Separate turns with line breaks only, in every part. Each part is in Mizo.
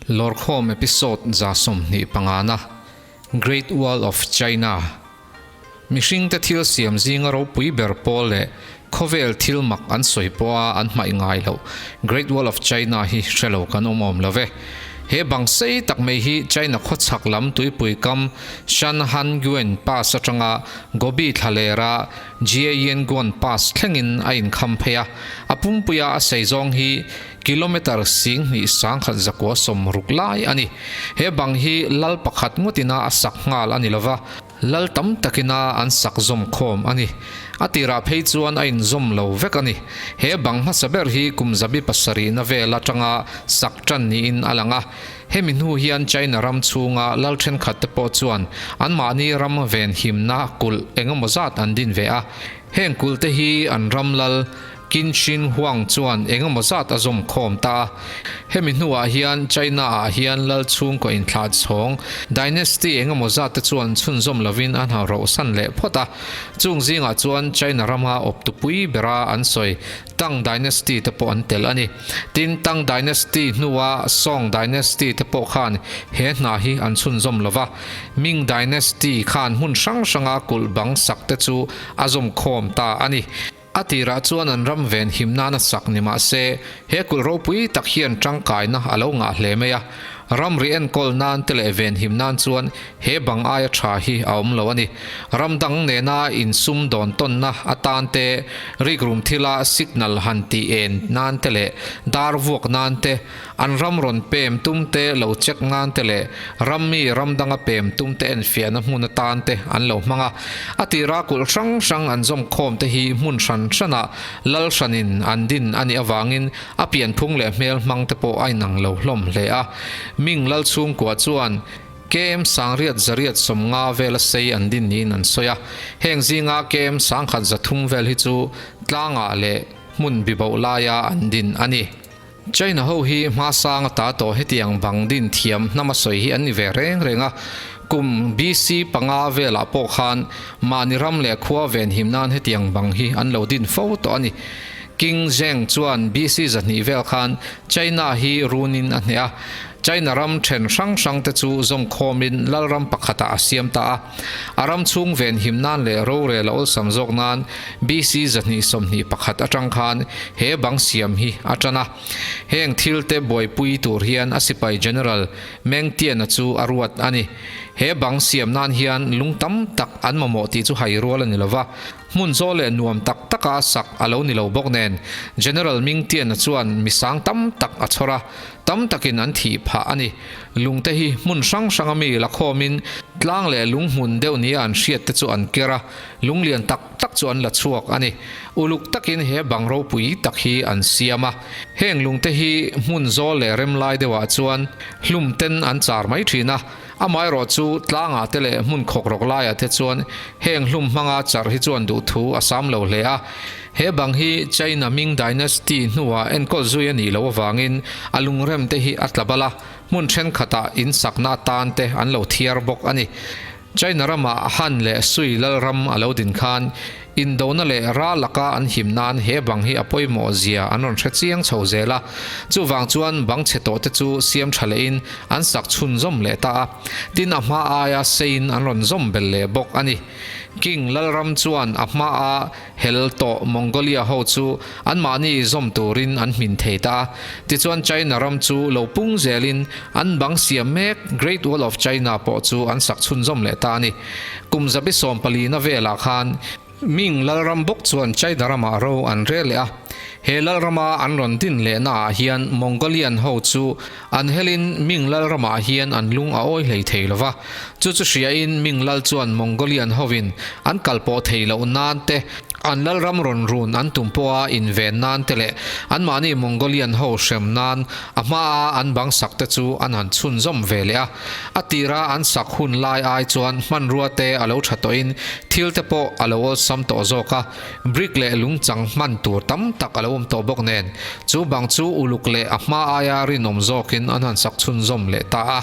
Lawrkhawm episode 25 na, Great Wall of China, Mihringte thil siam zinga ropui ber pawl leh khawvel thil mak an sawi pawha an hmaih ngai loh Great Wall of China hi hre lo kan awm awm lo ve. He bang sei tak mai hi China khawchhak lam tuipui kam Shanhaiguan Pass atanga Gobi thlalera Jiayanguan Pass thlengin a inkham phei a, a pumpuia a sei zawng hi Kilometre 21,160 lai a ni. He bang hi lal pakhat ngawtina a sak nghal a ni lova, lal tam takina an sak zawm khawm a ni. A tirah phei chuan a inzawm lo vek a ni. He bang hmasa ber hi kum zabi pasarihna vel atanga sak tan niin a lang a. Hemi hnu hian China ram chhunga lal thenkhat te pawh chuan anmahni ram venhimna kulh engemaw zat an din ve a. Heng kulh te hi an ram lal Qin Shi Huang chuan engemaw zat a zawm khawm ta a. Hemi hnuah hian China ah hian lal chhungkaw inthlah chhawng dynasty engemaw zat te chuan chhunzawm lovin an ha rohsan leh phawt a. Chung zingah chuan China rama awptupui bera an sawi Tang dynasty te pawh an tel a ni. Tin, Tang dynasty hnua Song dynasty te pawh khan he hna hi an chhunzawm lova. Ming dynasty khan hmun hrang hranga kulh bang sak te chu a zawm khawm ta a ni. A tirah chuan an ram ven him nana sak ni mah se, he kulh ropui tak hian tangkaina a lo ngah hle mai a. Ramri enkawl nan te leh ven him nan chuan he bang aia tha hi a awm lo a ni. Ram dang nena insum dawn tawnna atan te, rikrum thila signal han tih en nan te leh dar vuak nan te, An ram rawn pem tum te lo check nan te leh ram mi ram danga pem tum te enfiahna hmun atan te an lo hmang a. A tira kulh hrang hrang an zawm khawm te hi hmun hran hranah lal hranin an din a nih avangin a pianphung leh hmel hmang te pawh a inang lo hlawm hle a. Ming lal chhungkua chuan KM sangriat zariat 50 vela sei an din niin an sawi a. Heng zinga KM 1300 vel hi chu tlangah leh hmun biboh laia an din a ni. China ho hi hmasang ata tawh hetiang bang din thiam hnama sawi hi an ni ve reng reng a, kum BC panga velah pawh khan mahni ram leh khua venhim nan hetiang bang hi an lo din fo tawh a ni. King Zheng chuan BC 200 vel khan China hi runin a hneh a, China ram then hrang hrang te chu zawmkhawmin lalram pakhatah a siam ta a. A ram chhung venhim nan leh rorel a awlsam zawk nan BC 221 atang khan he bang siam hi a tan a. Heng thil te buaipui tur hian a sipai General Meng Tian-a chu a ruat a ni. He bang siam nan hian lung tam tak an mamawh tih chu hai rual a ni lova. Hmun zawl leh nuam tak taka sak a lo ni lo bawk nen General Ming Tian-a chuan mi sang tam tak a chhawr a, tam takin an thih phah a ni. Lungte hi hmun hrang hranga mi la khawmin tlang leh lung hmun deuh nia an hriat te chu an ker a, lung lian tak tak chu an la chhuak a ni. Uluk takin he bang ropui tak hi an siam a. Heng lungte hi hmun zawl leh rem lai deuhah chuan hlum ten an char mai thin a, amaherawh chu tlangah te leh hmun khawk rawk laiah te chuan heng hlum hmanga char hi chuan duhthu a sam lo hle a. He bang hi China Ming Dynasty hnuah enkawl zui a nih loh avangin a lungrem te hi a tla bal a, hmun thenkhatah in sakna atan te an lo thiar bawk a ni. China ramah Han leh Sui lalram a lo din khan indona leh ral laka an him nan he bang hi a pawimawh zia an rawn hre chiang chho zel a, chuvang chuan bang chhe tawh te chu siam tha lehin an sak chhunzawm leh ta a, tin a hma aia seiin an rawn zawm belh leh bawk a ni. King lalram chuan a hmaa Hel tawh Mongolia ho chu anmahni zawm turin an hmin thei ta a, tichuan China ram chu lo pung zelin an bang siam mek Great Wall of China pawh chu an sak chhunzawm leh ta a ni. Kum zabi sawmpalina velah khan Ming lalram bawk chuan China ramah ro an rel leh a, he lalrama an rawn din lehna ah hian Mongolian ho chu an helin Ming lalramah hian an lung a awi hlei thei lova, Chu chu hriain Ming lal chuan Mongolian hovin an kal pawh thei loh nan te, an lalram rawn run an tum pawha inven nan te leh anmahni Mongolian ho hrem nan a hmaa an bang sak te chu an han chhunzawm ve leh a. A tira an sak hun lai ai chuan hmanrua te a lo tha tawhin thil te pawh a lo awlsam tawh zawk a, brick leh lungchang hman tur tam tak a lo awm tawh bawk nen chu bang chu uluk leh a hma aia rinawm zawkin an han sak chhunzawm leh ta a.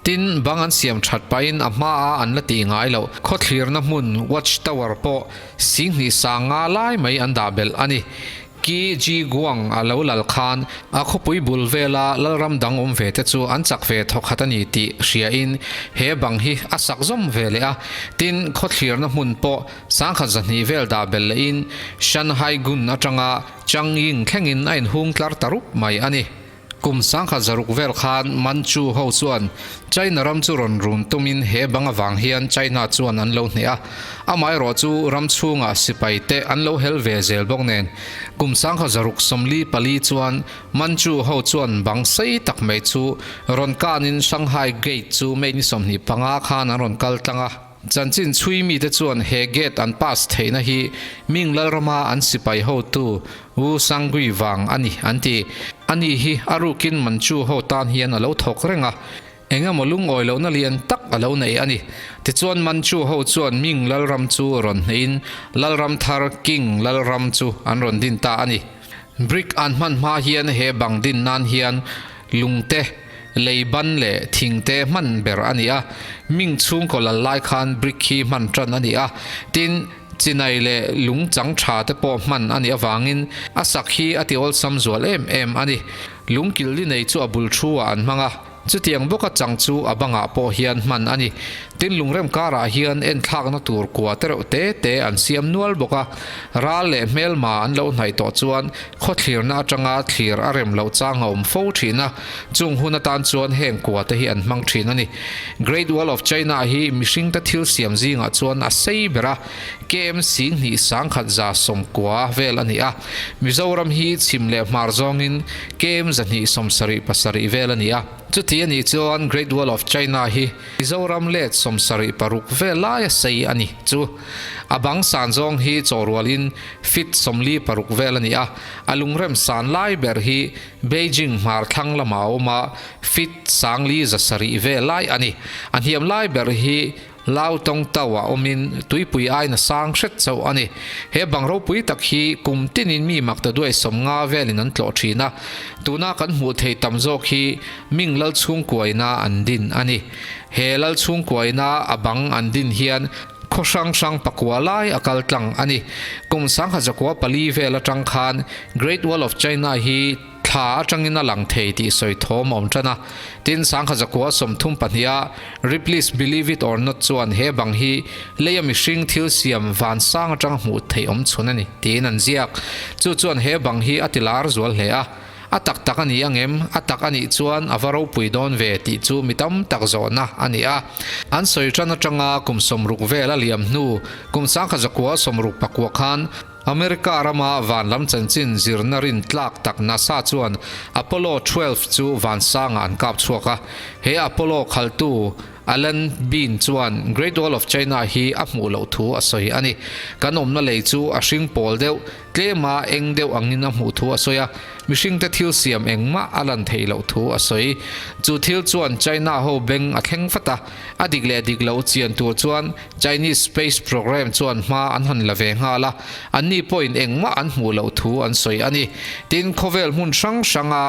Tin, bang an siam that pahin a hmaa an la tih ngai loh khawthlirna hmun Watch Tower pawh 25,000 lai mai an dah belh a ni. Qi Ji Guang a lo lal khan a khawpui bul vela lalram dang awm ve te chu an chak ve thawkhat a ni tih hriain he bang hi a sak zawm ve leh a. Tin, khawthlirna hmun pawh sangkhat 200 vel dah belh lehin Shanhaigun atanga Changying thlengin a inhung tlar ta rup mai a ni. Kum 1600 vel khan Manchu ho chuan China ram chu rawn run tumin he bang avang hian China chuan an lo hneh a. Amaherawh chu ram chhungah sipai te an lo hel ve zel bawk nen kum 1644 chuan Manchu ho chuan bang sei tak mai chu rawn kanin Shanghai Gate chu May ni 25 khan an rawn kal tlang a. Chanchin chhui mite chuan he gate an pass theihna hi Ming Lalrama an sipai hotu Wu Sangui vang a ni an ti. Ani hi a rukin Manchu ho tan hian a lo thawk reng a, eng emaw lungawi lohna lian tak a lo nei a ni. Tichuan Manchu ho chuan Ming Lalram chu rawn hnehin Lalram thar King Lalram chu an rawn din ta a ni. Brick an hman hma hian he bang din nan hian lungte, lei ban leh thingte hman ber a ni a. Ming chhungkaw lal lai khan brick hi hman tan a ni a. Tin, chinai leh lung chang tha te pawh hman a nih avangin a sak hi a ti awlsam zual em em a ni. Lung killi nei chu a bul thu ah an hmang a, chutiang bawka chang chu a bangah pawh hian hman a ni. Tin lungrem karah hian enthlakna tur kua te reuh te te an siam nual bawk a, ral leh hmelma an lo hnaih tawh chuan khawthlirna atanga thlir a rem loh chang a awm fo thin a, chung hun atan chuan heng kua te hi an hmang thin a ni. Great Wall of China hi mihringte thil siam zingah chuan a sei ber a, KM 2190 vel a ni a, Mizoram hi chhim leh hmar zawngin KM 277 vel a ni a. Chuti a nih chuan Great Wall of China hi Mizoram let 76 vel laia sei a ni chu. A bang san zawng hi chawhrualin feet 46 vel a ni a, a lungrem san lai ber hi Beijing hmar thlang lamah a awm a, feet 507 vel lai a ni. A hniam lai ber hi Lau tawng tau ah awmin tuipui aina sang hret chauh a ni. He bang ropui tak hi kum tinin mi makta duai 50 velin an tlawh thin a, tuna kan hmuh theih tam zawk hi Ming lal chhungkuaina an din a ni. He lal chhungkuaina a bang an din hian khaw hrang hrang pakua lai a kal tlang a ni. Kum 1904 vel atang khan Great Wall of China hi Thla atangin a lang thei tih sawi thawm a awm tan a. Tin, 1932 a Ripley's Believe It or Not chuan he bang hi leia mihring thil siam van sang atanga hmuh theih awm chhun a ni tiin an ziak. Chu chuan he bang hi a ti lar zual hle a. A tak tak a ni ang em? A tak a nih chuan a va ropui dawn ve tih chu mi tam tak zawhna a ni a. An sawi tan atanga kum 60 vel a liam hnu kum 1969 khan America rama van lam chanchin zirna rin tlak tak NASA chuan Apollo 12 chu van sangah an kap chhuak a. He Apollo khaltu Alan Bean chuan Great Wall of China hi a hmuh loh thu a sawi a ni. Kan awmna lei chu a hring pawl deuh, tlema eng deuh angin a hmuh thu a sawi a, mihringte thil siam engmah a lan theih loh thu a sawi. Chu thil chuan China ho beng a thleng vat a, a dik leh dik loh chian tur chuan Chinese Space Program chuan hma an han la ve nghal a, anni pawhin engmah an hmuh loh thu an sawi a ni. Tin, khawvel hmun hrang hranga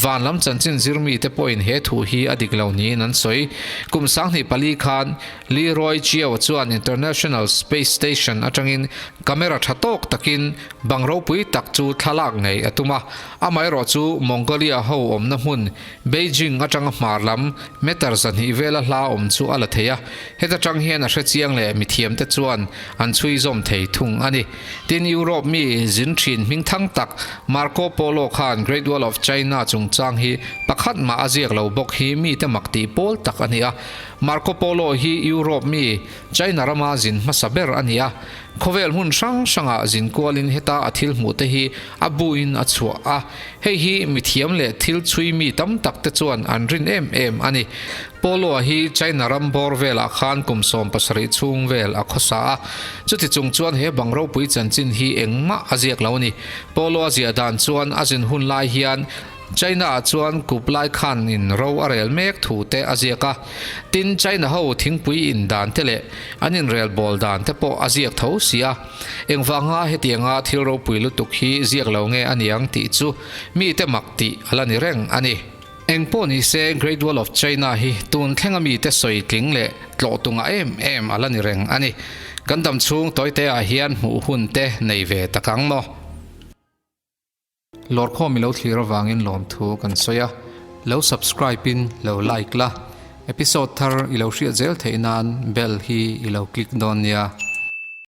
van lam chanchin zirmite pawhin he thu hi a dik lo niin an sawi. Kum 24 khan Leroy Chiao chuan International Space Station atangin camera tha tawk takin bang ropui tak chu thlalak ngei a tum a, amaherawh chu Mongolia ho awmna hmun Beijing atanga hmar lam meter 200 vela hla awm chu a la thei a, heta tang hian a hrechiang leh mithiamte chuan an chhui zawm thei thung a ni. Tin, Europe mi zin thin hming thang tak Marco Polo khan Great Wall of China chungchang hi pakhat mah a ziak lo bawk hi mite mak tih pawl tak a ni a. Marco Polo hi Europe mi China rama zin hmasa ber a ni a. Khawvel hmun hrang hrangah zin kualin heta a thil hmuh te hi a buin a chhuah a, hei hi mithiam leh thil chhui mi tam tak te chuan an rin em em a ni. Polo-a hi China ram bawr velah khan kum 17 chhung vel a khawsa a, chuti chung chuan he bang ropui chanchin hi engmah a ziak lo a ni. Polo-a ziah dan chuan a zin hun lai hian China-ah chuan Kublai Khan in ro a rel mek thu te a ziak a, tin China ho thingpui in dan te leh an inrel bawl dan te pawh a ziak tho si a. Engvanga hetianga thil ropui lutuk hi ziak lo nge a niang tih chu mite mak tih a la ni reng a ni. Eng pawh ni se Great Wall of China hi tun thlenga mite sawi tling leh tlawh tunga em em a la ni reng a ni. Kan dam chhung tawite ah hian hmuh hun te nei ve tak ang maw? Lawrkhawm i lo thlir avangin lawmthu kan sawi a, lo subscribe in lo like la, episode thar i lo hriat zel theih nan bell hi i lo click dawn nia.